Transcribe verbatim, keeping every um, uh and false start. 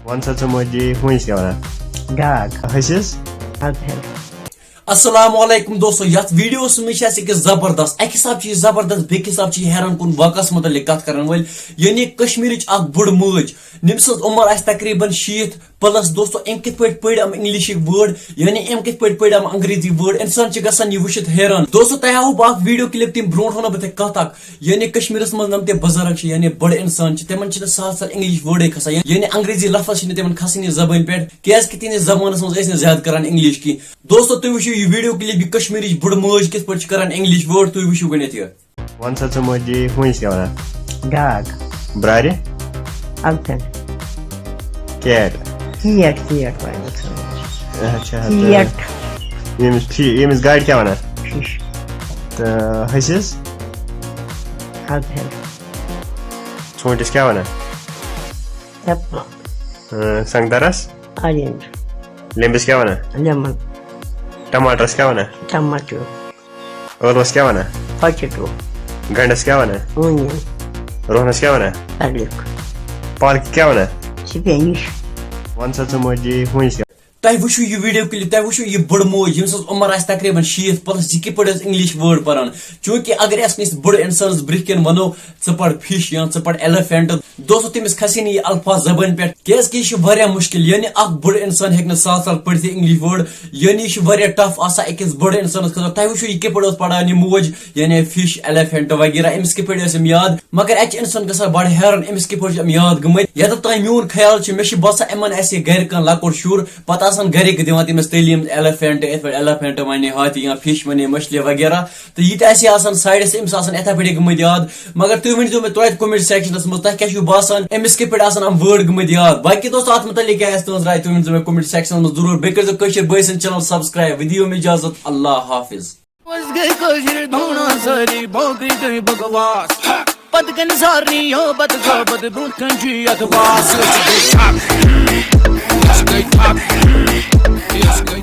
وَن سا ژٕ مودی، ہوٗنِس کیٛاہ وَنان؟ ڈاگ۔ ۂسِس؟ اَدٕ حظ۔ السلام علیکم دوستو، یتھ ویڈیوس منٛز چھِ اَسہِ أکِس زبردست، اَکہِ حساب چھِ یہِ زبردست، بیٚکہِ حساب چھِ یہِ حیران کُن واقعس متعلق کتھ کرن وٲلۍ، یعنی کشمیرٕچ اکھ بٔڑ مٲج، ییٚمہِ سٕنٛز عمر آسہِ تقریباً شیٖتھ پلس۔ دوستو، أمۍ کِتھ پٲٹھۍ پٔرۍ یِم انگلشٕکۍ وٲڈ، یعنی أمۍ کِتھ پٲٹھۍ پٔرۍ یِم انگریزی وٲڈ؟ انسان چھِ گژھان یہِ وٕچھِتھ حیران۔ دوستو، تۄہہِ ہاوو بہٕ اکھ ویڈیو کلپ، تَمہِ برونٛٹھ ونو بہٕ تۄہہِ کتھ اکھ، یعنی کشمیرس منٛز یِم تہِ بزرگ چھِ، یعنی بٔڑ انسان چھِ، تِمن چھِنہٕ سہل سہل انگلش وٲڈٕے کھسان، یعنی انگریزی لفظ چھِنہٕ تِمن کھسٲنی زبٲنۍ پٮ۪ٹھ، کیازِ کہِ تِہنٛدِس زمانس منٛز ٲسۍ نہٕ زیادٕ کران انگلش کینٛہہ۔ دوستو، تُہۍ وٕچھِو یہِ ویڈیو کلپ، یہِ کشمیرٕچ بٔڑ مٲج کِتھ پٲٹھۍ چھِ کران انگلش وٲڈ، تُہۍ وٕچھِو گۄڈٕنیتھ یہِ۔ وَن سا ژٕ مودی، ہوٗنِس کیٛاہ وَنان؟ ڈاگ۔ برٛارِ؟ اَلفٮ۪نٛٹ۔ کیٹ؟ کیٹ، کیٹ وَنان۔ اچھا، کیٹ۔ ییٚمِس فی ییٚمِس گاڑِ کیٛاہ وَنان؟ فِش۔ تہٕ ۂسِس؟ اَلفٮ۪نٛٹ۔ ژوٗنٛٹھِس کیٛاہ وَنان؟ ایپل۔ اۭں، سنٛگترس؟ آرینج۔ لیٚمبِس کیٛاہ وَنان؟ لیمن۔ ٹماٹرس کیٛاہ وَنان؟ ٹماٹو۔ ٲلوس کیٛاہ وَنان؟ پوٹیٹو۔ گنٛڈس کیٛاہ وَنان؟ اونین۔ رۄہنس کیٛاہ وَنان؟ گارلک۔ پالکہِ کیٛاہ وَنان؟ سپینش۔ وَن سا ژٕ مودی، ہوٗنِس کیٛاہ؟ تۄہہِ وٕچھِو یہِ ویڈیو کلپ، تۄہہِ وٕچھِو یہِ بٔڑ موج، ییٚمہِ سٕنٛز عمر آسہِ تقریباً شیٖتھ پلس، یہِ کِتھ پٲٹھۍ ٲس انگلش وٲڈ پران؟ چوٗنٛکہِ اگر أسۍ کٲنٛسہِ بٔڑ انسانس برٛونٛہہ کِنۍ ونو، ژٕ پَر فِش یا ژٕ پَر ایلیفینٹ، دوستو، تٔمِس کھسہِ نہٕ یہِ الفاظ زبٲنۍ پٮ۪ٹھ، کیازِ کہِ یہِ چھُ واریاہ مُشکِل۔ یعنی اکھ بٔڑ انسان ہیٚکہِ نہٕ سہل سہل پٔرِتھ یہِ انگلش وٲڈ، یعنی یہِ چھُ واریاہ ٹف آسان أکِس بٔڑ انسانس خٲطرٕ۔ تۄہہِ وٕچھِو یہِ کِتھ پٲٹھۍ اوس پران یہِ موج، یعنی فِش، ایلیفینٹ وغیرہ، أمِس کِتھ پٲٹھۍ ٲسۍ یِم یاد؟ مگر اَتہِ چھِ انسان گژھان بڑٕ حیران، أمِس کِتھ پٲٹھۍ چھِ یِم یاد گٔمٕتۍ۔ یتھ تام میون خیال چھُ، مےٚ چھُ باسان یِمن آسہِ ہے گرِ کانٛہہ لۄکُٹ شُر، پتہٕ آسان گرِکۍ دِوان تٔمِس تعلیٖم، ایلیفینٹ، یِتھ پٲٹھۍ ایلیفینٹ ونے، ہاتھی یا فِش ونے، مچھلی وغیرہ۔ تہٕ یہِ تہِ آسہِ آسان سایڈس، أمِس آسان یِتھے پٲٹھۍ گٔمٕتۍ یاد۔ مگر تُہۍ ؤنۍ زیو مےٚ توتہِ comment sectionس منٛز، تۄہہِ کیٛاہ چھُو باسان، أمِس کِتھ پٲٹھۍ آسان یِم word گٔمٕتۍ یاد؟ باقٕے دوستو، اَتھ مُتعلِق کیٛاہ آسہِ تُہٕنٛز راے، تُہۍ ؤنۍ زیو مےٚ comment sectionس منٛز ضروٗر۔ بیٚیہِ کٔرۍزیو کٲشِر بٲے سٕنٛدِ channel subscribe۔ وۄنۍ دِیِو مےٚ اجازت، اللہ حافظ۔ منٛز گٔے کٲشِر دھونہ سٲری، باقٕے گٔے بکواس۔ پتہٕ کَنہِ سارنٕے یو پتہٕ گوٚو پتہٕ برٛونٛٹھ کَنہِ چھُ یَتھ واس۔ أسۍ گٔے ٹھپ، أسۍ گٔے ٹھپ، أسۍ گٔے